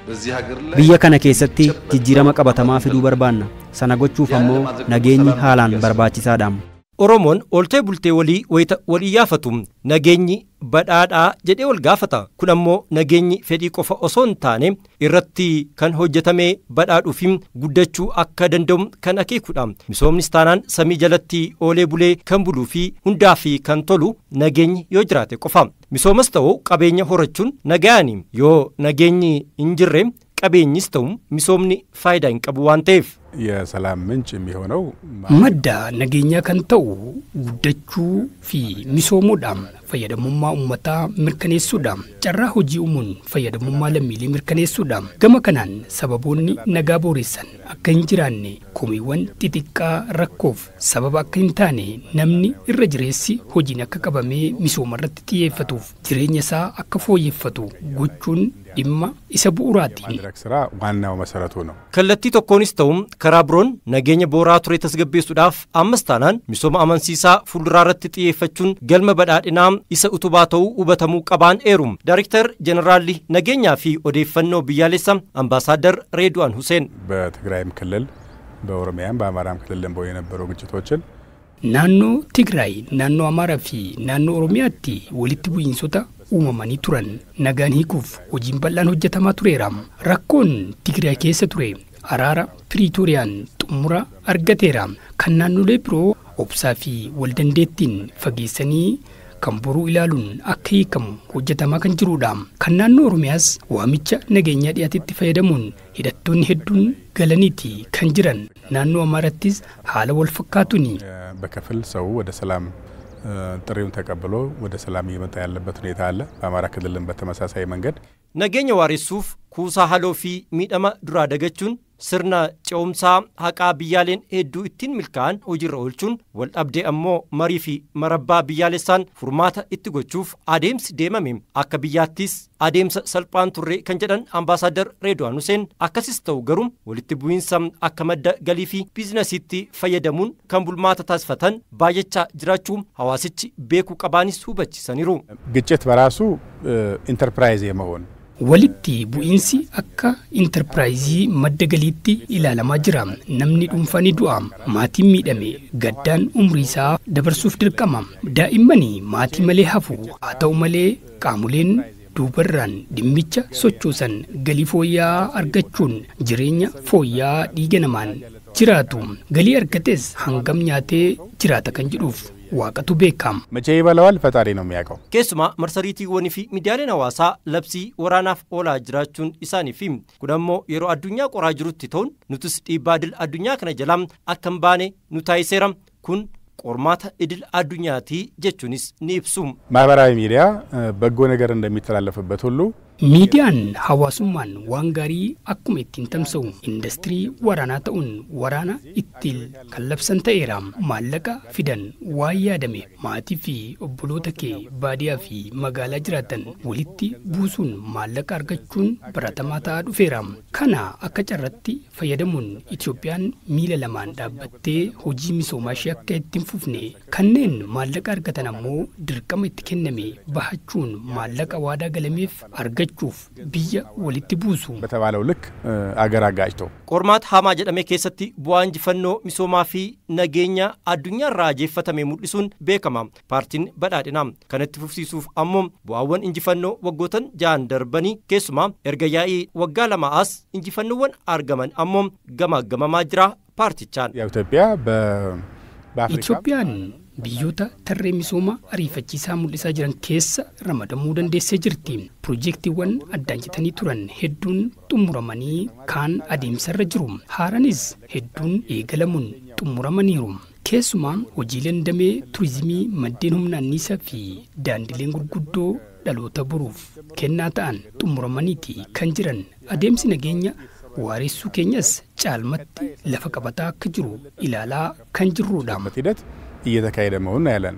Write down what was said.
Biyya kana keessatti jijjiirama qabatamaa fiduu barbaanna. Sana gochuuf ammoo nageenyi haalaan barbaachisaadha. Oromoon ooltee bultee walii wayita walii yaafatu nageenyi badhaadhaa jedhee wal gaafata. Kun ammoo nageenyi fedhii qofa osoo hin taane irratti kan hojjetamee badhaadhuu fi guddachuu akka danda'u kan akeekudha. Misoomnis taanaan samii jalatti oolee bulee kan buluu fi hundaa fi kan tolu nageenyi yoo jiraate qofa. Misoomas ta'u qabeenya horachuun nagayaani yoo nageenyi hin jirre qabeenyis ta'u misoomni faayidaa hin qabu waan ta'eef. የሰላም ምንጭ የሚሆነው Madda nageenyaa kan ta'u guddachuu fi misoomuudha. Fayyadamummaa uummataa mirkaneessuudha. Carraa hojii uumuun fayyadamummaa lammiilee mirkaneessuudha. Gama kanaan sababoonni nagaa booressan akka hin jiraanne, komiiwwan xixiqqaa rakkoof sababa akka hin taane, namni irra jireessi hojiin akka qabamee misooma irratti xiyyeeffatuuf jireenya isaa akka fooyyeffatu gochuun dhimma isa bu'uuraati. ማድረግ ስራ ዋናው መሰረቱ ነው። Kallattii tokkoonis ta'u karaa biroon nageenya booraa ture tasgabbeessuudhaaf ammas taanaan misooma amansiisaa fuulduraa irratti xiyyeeffachuun galma badhaadhinaa isa utubaa ta'uu hubatamuu qabaan eeru. Daayrektar Jeneraalli nageenyaa fi odeeffannoo biyyaalessaa Ambaasaadar Reedwaan Huseen. በትግራይም ክልል በኦሮሚያም በአማራም ክልል የነበሩ ግጭቶችን Naannoo Tigraay, naannoo Amaaraa fi naannoo Oromiyaatti walitti bu'iinsota uumamanii turan nagaan hiikuuf hojiin bal'aan hojjetamaa tureera. Rakkoon Tigraay keessa ture araara Piriitooriyaan xumura argateera. Kan naannolee biroo obsaa fi waldandeettiin fageessanii kan boruu ilaaluun akka hiikamu hojjetamaa kan jirudha. Kan naannoo Oromiyaas waamicha nageenyaa dhiyaatetti fayyadamuun hidhattoonni hedduun galaniiti kan jiran. Naannoo Amaarattis haala wal fakkaatuuni. በከፊል ሰው ወደ ሰላም ጥሪውን ተቀብሎ ወደ ሰላም እየመጣ ያለበት ሁኔታ አለ። በአማራ ክልልም በተመሳሳይ መንገድ Nageenya waaressuuf kuusaa haloo fi miidhama duraa dagachuun sirna ce'umsaa haqaa biyyaaleen hedduu ittiin milkaa'an hojiirra oolchuun wal dhabdee ammoo marii fi marabbaa biyyaalessaan furmaata itti gochuuf adeemsi deemame akka biyyaattis adeemsa salphaan turre kan jedhan Ambaasaadar Reedwaan Huseen, akkasis ta'u garuu walitti bu'iinsa akka madda galii fi biizinasiitti fayyadamuun kan bulmaata taasifatan baay'achaa jiraachuu hawaasichi beekuu qabaanis hubachiisaniiru. ግጭት በራሱ ኢንተርፕራይዝ የመሆን Walitti bu'iinsi akka intarpiraayizii madda galiitti ilaalamaa jira. Namni dhuunfaa ni du'a. Maatiin miidhame gaddaan umrii isaa dabarsuuf dirqama. Daa'imman maatii malee hafu. Haa ta'u malee qaamoleen duubarraan dhimmicha sochoosan galii fooyya'aa argachuun jireenya fooyya'aa dhiiga namaan jiraatu. Galii argates hangam nyaatee jiraata kan jedhuuf waaqatu beekama. መቼ ይበላዋል ፈጣሪ ነው የሚያውቀው። Keessumaa marsariitiiwwanii fi miidiyaaleen hawaasaa labsii waraanaaf oolaa jiraachuun isaanii fi kun ammoo yeroo addunyaa qoraa jirutti ta'uun nutis dhiibbaa idil addunyaa kana jalaa akka hin baane nu taasiseera. Kun qormaata idil addunyaatii jechuunis ni ibsu. ማህበራዊ ሚዲያ በጎ ነገር እንደሚተላለፍበት ሁሉ Miidiyaan hawaasummaan waan gaarii akkuma ittiin tamsa'u indastirii waraanaa ta'uun waraana ittiin kan labsan ta'eera. Maallaqa fidan waan yaadame maatii fi obboloota kee baadiyaa fi magaalaa jiraatan walitti buusuun maallaqa argachuun baratamaa ta'aa dhufeera. Kana akka carratti fayyadamuun Itoophiyaan miila lamaan dhaabbattee hojii misoomaa ishee akka itti hin fufne, kanneen maallaqa argatan ammoo dirqama itti kenname bahachuun maallaqa waadaa galameef argachuuf biyya walitti buusu. በተባለው ልክ አገር አጋጭቶ Qormaata hamaa jedhame keessatti bu'aa injifannoo misoomaa fi nageenya addunyaa irraa jeeffatame mul'isuun beekama. Paartiin badhaadhinaa kanatti fufsiisuuf ammoo bu'aawwan injifannoo waggootan 6 darbanii keessumaa erga yaa'ii waggaa 2 as injifannoowwan argaman ammoo gamaagamamaa jira paartichaan. ያው ኢትዮጵያ በአፍሪካ Itoophiyaan biyyoota tarree misooma ariifachiisaa mul'isaa jiran keessa ramadamuu dandeessee jirti. Piroojeektiiwwan addaan citanii turan hedduun xumuramanii kaan adeemsarra jiru. Haaranis hedduun eegalamuun xumuramaniiru. Keessumaa hojiileen damee turizimii, maddeen humna anniisaa fi daandileen gurguddoo dhaloota boruuf kennaa ta'an xumuramaniiti kan jiran. Adeemsi nageenya waaressuu keenyas caalmatti lafa qabataa akka jiru ilaalaa kan jirrudha. ሂደት እየተካሄደ መሆኑን ያለን።